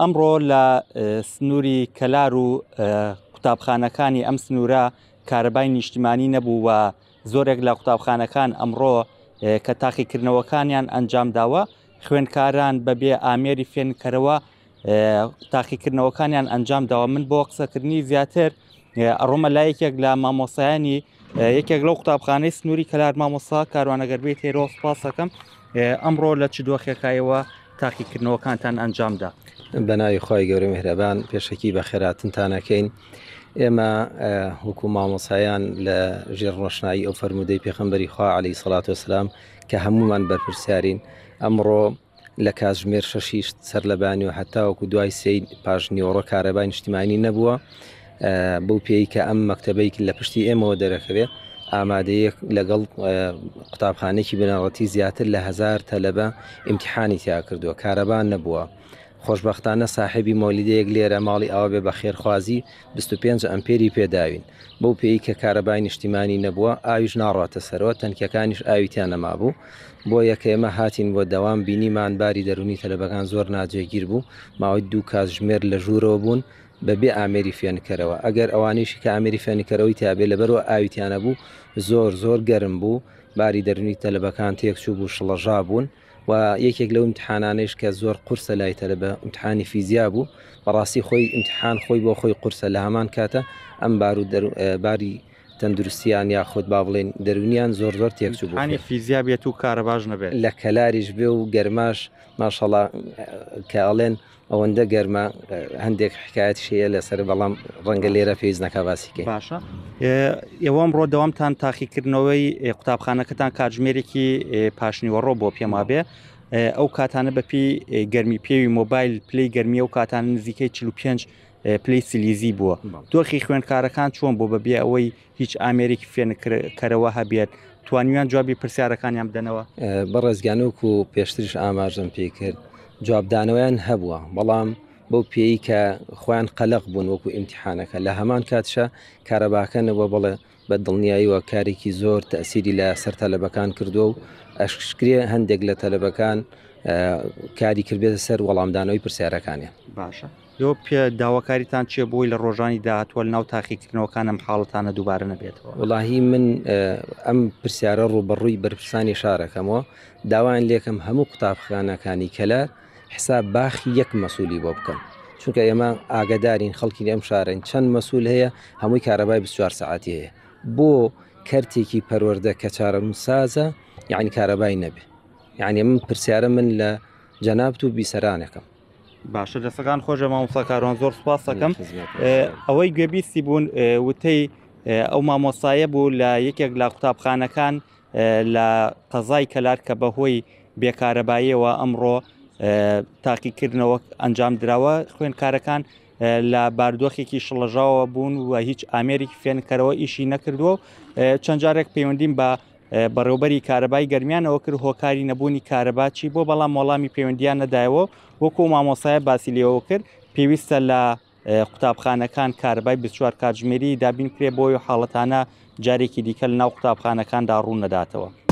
ئەمڕۆ لە سنووری کەلار و قوتابخانەکانی ئەم سنوورە کارەبای نیشتیمانی نەبوو و زۆرێک لە قوتابخانەکان ئەمڕۆ کە تاقیکردنەوەکانیان ئەنجام داوە خوێندکاران بەبێ ئامێری فێنکەرەوە تاقیکردنەوەکانیان ئەنجام داوە. من بۆ قسەکردنی زیاتر ئەڕۆمە لای یەکێک لە مامۆسایانی یەکێک لەو قوتابخانەی سنووری کەلار، مامۆسا کاروانەگەربێت هێرۆ، سپاسەکەم. ئەمڕۆ لە چ دۆخێکایەوە تاقیکردنەوەکانتان ئەنجامدا؟ بە ناوی خوای گەورە میهرەبان، پێشەکی بەخێراتنتانەکەین. ئێمە وەکو مامۆسایان لە ژێر ڕۆشنایی ئەو فەرموودەی پێخەمبەری خوا عەلەیهی سەڵات وەسەلام کە هەمومان بەرپرسیارین، ئەمڕۆ لە کاتژمێر شەشی سەر لەبانی و هەتاوەکو دوای سێی پاش نیوەڕۆ کارەبای نیشتیمانی نەبووە. بەو پێی کە ئەم مەکتەبەی لە پشتی ئێمەوە دەرەکەوێ ئامادەیەک لەگەڵ قوتابخانێکی بنەڕەتی زیاتر لە 1000 تەلەبە ئیمتحانی تیا کردووە، کارەبا نەبووە. خۆشبەختانە ساحێبی مۆلیدەیەک لێرە ماڵی ئاوا بێ بە خێرخوازی 25 ئەمپێری پێداوین. بەو پێی کە کارەبای نیشتیمانی نەبووە ئاویش ناڕاتە سەرەوە، تەنکیەکانیش ئاوی تیا نەمابوو. بۆیە کە ئێمە هاتین بۆ دەوام بینیمان باری دەرونی تەلەبەکان زۆر ناجێگیر بوو، ماوەی دوو کاتژمێر لە ژوورەوە بوون بەبێ ئامێری فێنکەرەوە، ئەگەر ئەوانەیشی کە ئامێری فێنکەرەوەی تیابێ لەبەرەوە ئاوی تیا نەبوو زۆر زۆر گەرم بوو، باری دەرونی تەلەبەکان تێکچوو بوو، شڵەژا بوون. و یەکێک لەو ئیمتحانانەیش کە زۆر قورسە لای تەلەبە ئیمتحانی فیزیا بوو. بەڕاستی خۆی ئیمتحان خۆی بۆ خۆی قورسە، لە هەمان کاتە ئەم بار و باری تەندروستیان یاخود با بڵێن دەرونیان زۆر زۆر تێکچوو بوو. ئیمتحانی فیزیا بێت و کارەباش نەبێت. لە کەلاریش بێ و گەرماش ماشەڵا کە ئەڵێن ئەوەندە گەرمە، هەندێک حکایەتیش هەیە لەسەر، بەڵام ڕەنگە لێرە پێویست نەکا باسی کەین. باشە ئێوە ئەمڕۆ دەوامتان تاقیکردنەوەی قوتابخانەکەتان کاتژمێرێکی پاشنیوەڕۆ بۆ پێم وابێ ئەو کاتانە بەپی گەرمی پێوی مۆبایل پلەی گەرمی ئەو کاتانە نزیکەی 45 پلەی سلیزی بووە. دۆخی خوێندکارەکان چۆن بۆ بەبێ ئەوەی هیچ ئامێرێکی فێنککەرەوە هەبێت توانیان جوابی پرسیارەکانیان بدەنەوە؟ بەڕێزگیان وەکو پێشتریش ئاماژەم پێ کرد جوابدانەوەیان هەبووە، بەڵام بەو پێی کە خۆیان قەلەق بوون وەکو ئیمتحانەکە، لە هەمان کاتشە کارەباکە نەبووە، بەڵێ بە دڵنیاییەوە کارێکی زۆر تەسیری لە سەر تەلەبەکان کردووە و ئەشکرێ هەندێک لە تەلەبەکان کاری کردبێتە سەر وەڵامدانەوەی پرسیارەکانیان. باشە لۆ پێ داواکاریتان چیە بۆی لە ڕۆژانی داهاتووە لەناو تاقیکردنەوەکان ئەم حاڵەتانە دووبارە نەبێتەوە؟ وەڵاهی من ئەم پرسیارە ڕووبەڕووی بەرپرسانی شارەکەمەوە داوایان لێکەم هەموو قوتابخانەکانی کەلار حساب باخی یەک مەسولی بۆ بکەن، چونکە ئێمە ئاگدارین خەڵکی ئەم شارین چەند مەسول هەیە هەمووی کارەبای 24 سەعاتی هەیە، بۆ کەرتێکی پەروەردە کە چارەنووسسازە یعنی کارەبای نەبێ. یعنی من پرسیارە من لە جەنابت و بیسەرانەکەم. باشە دەستەکان خۆشە مامۆستا کاروان، زۆر سپاس دەکەم. ئەوەی گوێبیستی بوون وتەی ئەو مامۆستایە بوو لە یەکێک لە قوتابخانەکان لە قەزای کەلار کە بەهۆی بێکارەباییەوە ئەمڕۆ تاقیکردنەوە ئەنجام دراوە، خوێندکارەکان لە باردۆخێکی شڵەژاوە بوون و هیچ ئامێرێکی فێنکەرەوە ئیشی نەکردووە و چەند جارێک پەیوەندیم بە بەڕێوبەری کارەبای گەرمیانەوە کرد هۆکاری نەبوونی کارەبا چی بۆ، بەڵام وەڵامی پەیوەندیان نەدایەوە. وەکو مامۆسایە باسی لێوە کرد پێویستە لە قوتابخانەکان کارەبای 24 کاتژمێری دابین کرێ بۆی و حاڵەتانە جارێکی دیکە لە ناو قوتابخانەکاندا ڕوو نەداتەوە.